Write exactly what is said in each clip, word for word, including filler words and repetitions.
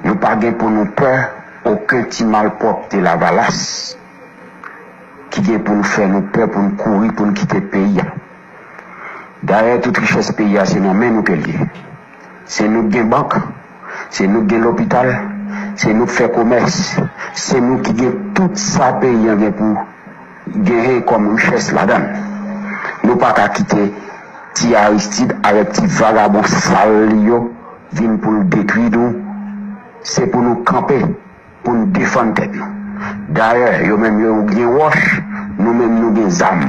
Nou pa gen pou nou pè okenn ti malpwòpte Lavalas ki gen pou nou fè nou pè pou n kouri pou n kite peyi a. Dayè, tout richès peyi a se nan men nou ke l ye. Se nou k gen bank, se nou k gen lopital, se nou k fè komès, se nou ki gen tout sa peyi an gen pou genyen kòm richès ladan l. Nou pa ka kite ti Aristide avèk ti vagabon sal li yo vin pou l detwi nou. Se pou nou kanpe, pou n defann tèt nou. Dayè, yo menm yo gen wòch, nou menm nou gen zam.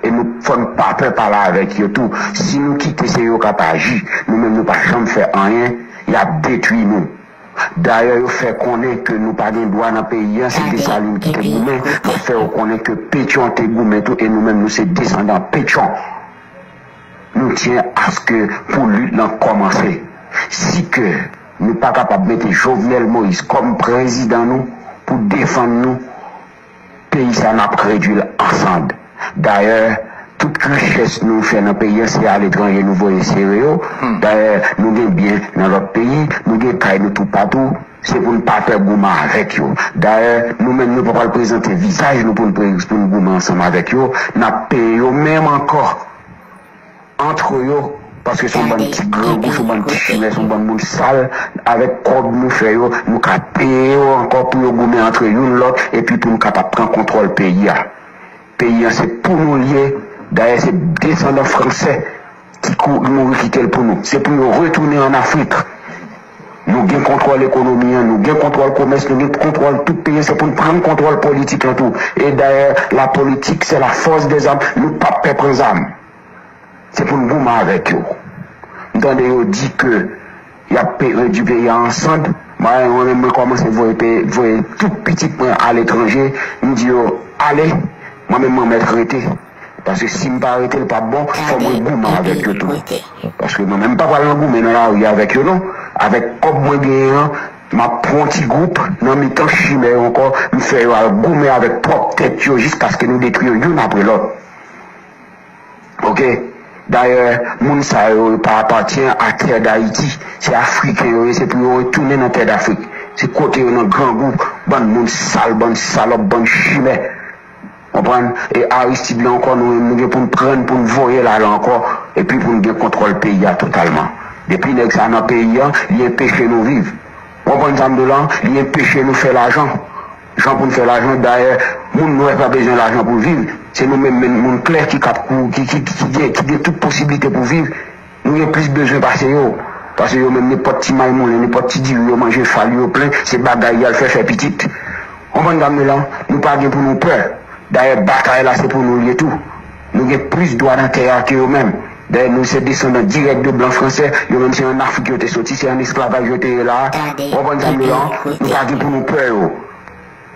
E nou fò n pa pè pale avèk yo tou. Si nou kite se yo k ap aji, nou menm nou pa janm fè anyen, y ap detwi nou. Dayè, yo fè konnen ke nou pa gen dwa nan peyi an, se Desalin ki te goumen, y ap fè yo konnen ke Petyon te goumen tou, e nou menm nou se desandan Petyon. Nou tyen aske pou lit lan kòmanse. Si ke nou pa kapab mete Jovenel Moïse kòm prezidan nou pou defann nou, peyi sa n ap redwi l an sand. Dayè, tout richès nou fè nan peyi an se aletranje nou voye sere yo. Dayè, nou gen byen nan lòt peyi, nou gen kay nou toupatou. Se pou n pa pè goumen avèk yo. Dayè, nou menm nou pa pral prezante vizaj nou pou n pre- pou n goumen ansanm avèk yo. N ap peye yo menm ankò. Antre yo, paske se yon bann ti grangou, se yon bann ti chimè, se yon bann moun sal. Avèk kòb nou fè yo, nou ka peye yo ankò pou yo goumen antre youn lòt, epi pou nou kapab pran kontwòl peyi a. Peyi an se pou nou l ye. Dayè, se desandan fransè ki kou- mouri kite l pou nou. Se pou yo retounen ann Afrik. Nou gen kontwòl ekonomi an, nou gen kontwòl komès, nou gen kontwòl tout peyi an. Se pou n pran kontwòl politik lan tou. E dayè, la politique, c'est la force des armes. Nou p ap pè pran zam. Se pou n goumen avèk yo. M tande yo di ke y ap pe- redwi peyi a an sand. Mwen, mwen menm, mwen kòmanse voye pe- voye tout pitit mwen aletranje. M di yo, ale, mwen menm, mwen mèt rete. Paske si m pa rete, l p ap bon, fò mwen goumen avèk yo tou. Paske mwen menm, m pa pral nan goumen nan lari avèk yo, non. Avèk kòb mwen genyen an, m ap pran yon ti gwoup nan mitan chimè yo ankò, m fè yo al goumen avèk pwòp tèt yo jiskaske nou detwi yo youn apre lòt. Oke? Dayè, moun sa yo, yo pa apatyen a tè Dayiti. Se Afriken yo ye, se pou yo retounen nan tè Dafrik. Se kote yo nan grangou, bann moun sal, bann salòp, bann chimè. Konprann? E Aristide la ankò, nou menm, nou gen pou n pran l, pou n voye l ale ankò, epi pou n gen kontwòl peyi a totalman. Depi nèg sa nan peyi an, li enpeche nou viv. Konprann sa m di w la? Li enpeche nou fè lajan. Jan pou n fè lajan, dayè, moun nwè pa bezwen lajan pou l viv. Se nou menm, menm moun klè ki kab kou- ki, ki, ki, ki gen, ki gen tout posiblite pou viv. Nou gen plis bezwen pase yo. Pase yo menm, nenpòt ti maymoulen, nenpòt ti diri yo manje fal yo plen, se bagay y al fè fè pitit. Konprann sa m di w la? Nou pa gen pou nou pè. Dayè, batay la se pou nou l ye tou. Nou gen plis dwa nan tè a ke yo menm. Dayè, nou se desandan dirèk de blan fransè. Yo menm se ann Afrik yo te soti, se ann esklavaj yo te ye la a. Konprann sa m di w la? Nou pa gen pou nou pè yo.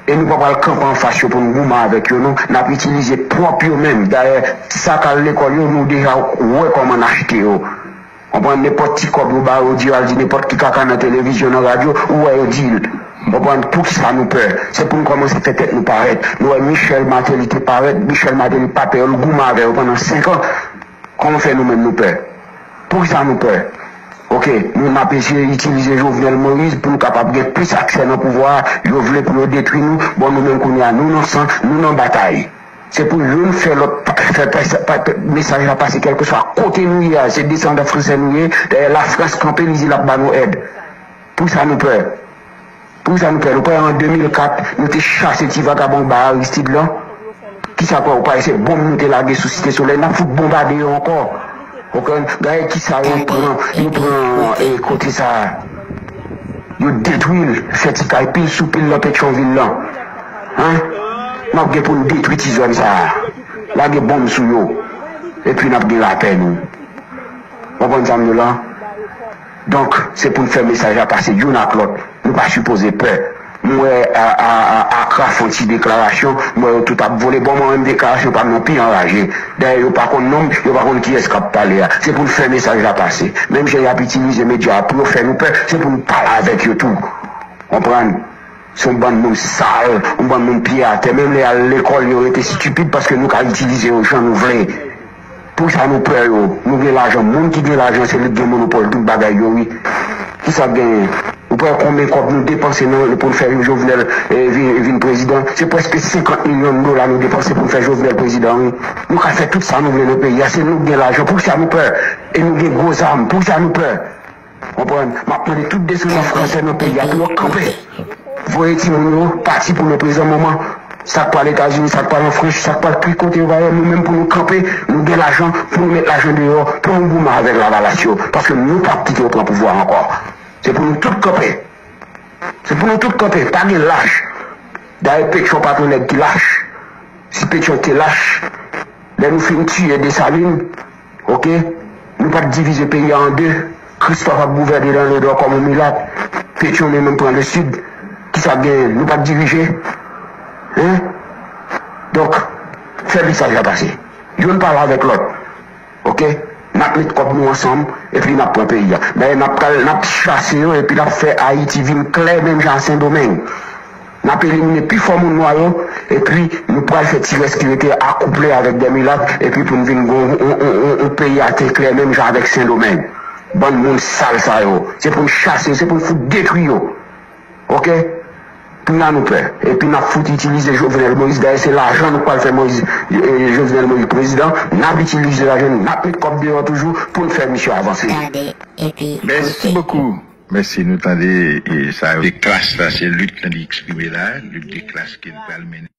E nou pa pral kanpe anfas yo pou n goumen avèk yo, non. N ap itilize pwòp yo menm. Dayè, sa k al lekòl yo, nou deja wè kòman n achte yo. Konprann? Nenpòt ti kòb yo ba yo, di yo al di nenpòt ki kaka nan televizyon, nan radyo, ou wè yo di l. Konprann? Poukisa nou pè? Se pou n kòmanse fè tèt nou parèt. Nou wè Michel Martelly te parèt, Michel Martelly pa pè yo, l goumen avè yo pandan senk an. Kòman fè nou menm nou pè? Poukisa nou pè? Oke, nou n ap eseye itilize Jovenel Moïse pou nou kapab gen plis aksè nan pouvwa a. Yo vle pou yo detwi nou. Bon, nou menm kounye a, nou nan san, nou nan batay. Se pou youn fè lòt pa- fè pa- pa- mesaj la pase kèlkeswa kote nou ye a. Se desandan fransè nou ye. Dayè, Lafrans kanpe, li di l ap ba nou èd. Poukisa nou pè? Poukisa nou pè? Nou kwè an de mil kat, nou te chase ti vagabon ba Aristide lan? Kisa kwè ou pa se bonm nou te lage sou Site Solèy? N ap fout bonbade yo ankò. Ou konprann? Gade kisa yo pran, yo pran e, kote sa a. Yo detwi l, fè ti kay pil sou pil nan Petyonvil lan. Hen? N ap gen pou n detwi ti zòn sa a. Lage bonm sou yo. Epi n ap gen lapè nou. Konprann sa m di w la? Donk, se pou n fè mesaj la pase youn ak lòt. Nou pa sipoze pè. M wè a, a, a, Akra fè yon ti deklarasyon, m wè yo tout ap vole. Bon, mwen menm deklarasyon pa m nan pi anraje. Dayè, yo pa konn non m, yo pa konn kiyès k ap pale a. Se pou n fè mesaj la pase. Menm jan y ap itilize medya a pou yo fè nou pè, se pou n pale avèk yo tou. Konprann? Se yon bann moun sal, yon bann moun pye atè. Menm lè y al lekòl, yo rete estipid paske nou ka itilize yo jan nou vle. Poukisa nou pè yo? Nou gen lajan. Moun ki gen lajan, se li k gen monopòl tout bagay yo, wi. Kisa k genyen? Ou pè konbyen kòb nou depanse nan, pou n fè Jovenel eh, vin, vin prezidan? Se prèske senkant milyon dola nou depanse pou n fè Jovenel prezidan, wi. Nou ka fè tout sa nou vle nan peyi a, se nou k gen lajan. Poukisa nou pè? E nou gen gwo zam. Poukisa nou pè? Konprann? M ap mande tout desandan fransè nan peyi a pou yo kanpe. Voye timoun yo pati pou leprezan moman. Sa k pral Etazini, sa k pral an Frans, sa k pral ki kote yo va ye, nou menm pou nou kanpe, nou gen lajan, pou nou met lajan deyò, pou nou goumen avèk lavalas yo. Paske nou p ap kite yo pran pouvwa ankò. Se pou nou tout kanpe. Se pou nou tout kanpe, pa gen lach. Dayè Petyon pa t yon nèg ki lach. Si Petyon te lach, lè nou fin tiye Desalin, oke, nou pa t divize peyi a an de. Kristòf ap gouvène nan Ledò kòm yon milat. Petyon li menm pran Lesid. Kisa k genyen? Nou pa t dirije. Hein? Donk, fè mesaj la pase. Youn pale avèk lòt. Oke? N ap met kòb nou ansanm, epi n ap pran peyi a. Dayè, n ap pral, n ap chase yo, epi n ap fè Ayiti vin klè menm jan a Sendomeng. N ap elimine pi fò moun nwa yo, epi nou pral fè ti rès ki rete akouple avèk de milat, epi pou n vin gon yon, yon, yon, yon peyi a te klè menm jan avèk Sendomeng. Bann moun sal sa yo. Se pou n chase yo, se pou n fout detwi yo. Oke? Kounye a nou pè. Epi n ap fout itilize Jovenel Moïse. Dayè, se lajan nou pral fè Moïse, eh, Jovenel Moïse prezidan. N ap itilize lajan, n ap met kòb deyò toujou pou n fè misye avanse. Tande, epi Mèsi bokou. Mèsi, nou tande eh, sa yo. Se klas la, se lit lan li eksprime la, lit de klas ke l pral mennen.